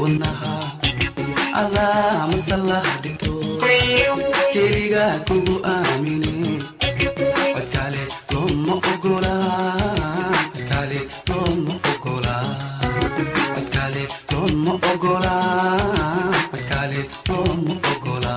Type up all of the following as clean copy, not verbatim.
Wadnaha adaa masallaha dhigto, keligaa kugu aamine. Codkale looma ogola, codkale looma ogola, codkale looma ogola, codkale looma ogola.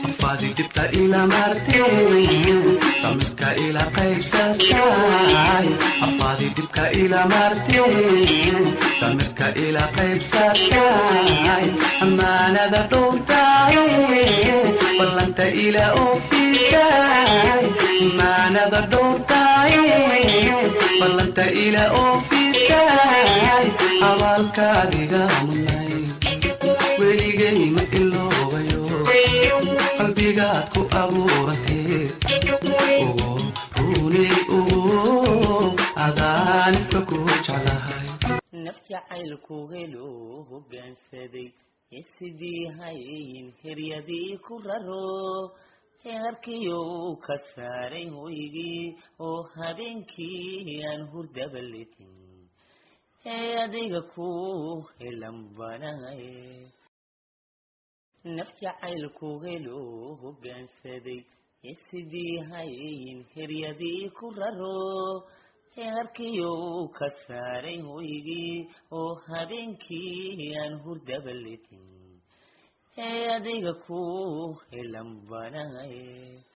Afaadi dhibta ila marteen, samirka ila qaybsatay. Afaadi dhibka ila marteen, samirka ila qaybsatay. Ammaanada dhowrtaay, ballanta ila oofisay. Ammaanada dhowrtaay, ballanta ila oofisay. Abaalkaadiga mudnay weligay ma iloobayo, qalbigaad ku abuuratee. Ugo runey, ugo adaanifka ku jeclahay. Naf jacaylku helo hoggaansaday ee sidii hayin heryadii ku raro, heerkiyo ka saaray hoygii oo habeenkii aan hurdaba litin ee adiga ku helan banahay. Naf jacaylku helo hoggaansaday ee sidii hayin heryadii ku raro, heerkiyo ka saaray hoygii oo habeenkii aan hurdaba litin ee adiga ku helan banahay.